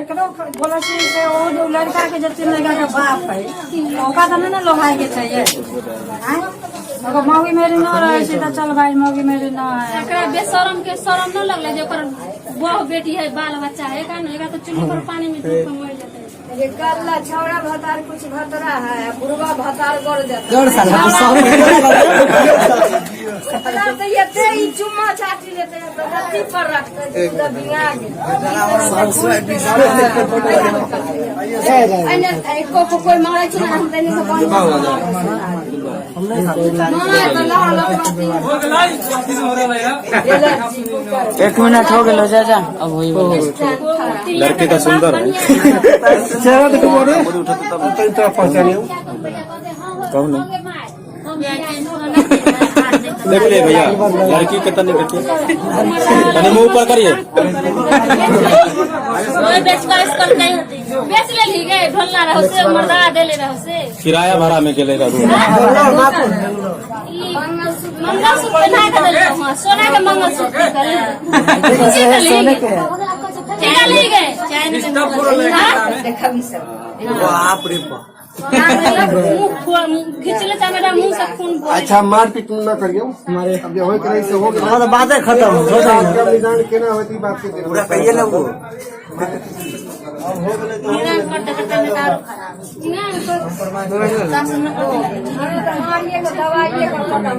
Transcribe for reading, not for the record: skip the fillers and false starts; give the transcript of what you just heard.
एकरो बोलै छी से ओ जो लड़का के जते लड़का के बाप है, ओकरा तऽ नहि ने लोभाय के चाहिए। आँय, अगर मौगी मेरी न रहै छै तऽ चल भाई, मौगी मेरी न है। एकरा बेशरम के शरम न लगले जे ओकर बहु बेटी है, बाल बच्चा है। एकरा ने, एकरा तो चुल्ही पर पानी में डूब के मर जेतै। ये कल्ला छौड़ा भतार कुछ भतरा है, आ बुढ़वा भतार गड़ जाता। इतना तो ये ते ही चुम्मा चाटी लेते हैं तो गद्दी पर रखते हैं, पूरा बिंगा गेल। एने एको को कोई मारै छै ने, हम तनी से बंद मार तऽ लह लह। 1 मिनट हो गेलो, जा जा, अब वही वाला। लड़के का सुंदर है। चेहरा देखो रे, तनी तोरा पहचानियो। कहू ना। देख लिए भैया, लड़की के तनी देखिए, तनी मुंह ऊपर करिए। ओए बेच कर इसकर नहीं होती, बेच लेली गे, ढोलना रहो से मर्दा देले रहो से। किराया भाड़ा में गेले रहू। ई मंगलसूत्र पहना के देले रहो, सोना के मंगलसूत्र करे। सोने के है। ठीक ली गए। हाँ? बाप रे बाप! मुंह खींचले त मेरा मुंह से खून बोले। अच्छा, मारपीट न करियो। हमारे अब जे होय के रही से हो गेल। हाँ, तो बातें खत्म हो गई। बात के निदान केना होइत, ई बात के देखो। पूरा कहिए ना वो। निदान करते करते में दारू खराब। मारिए के दवाइए के खत्म।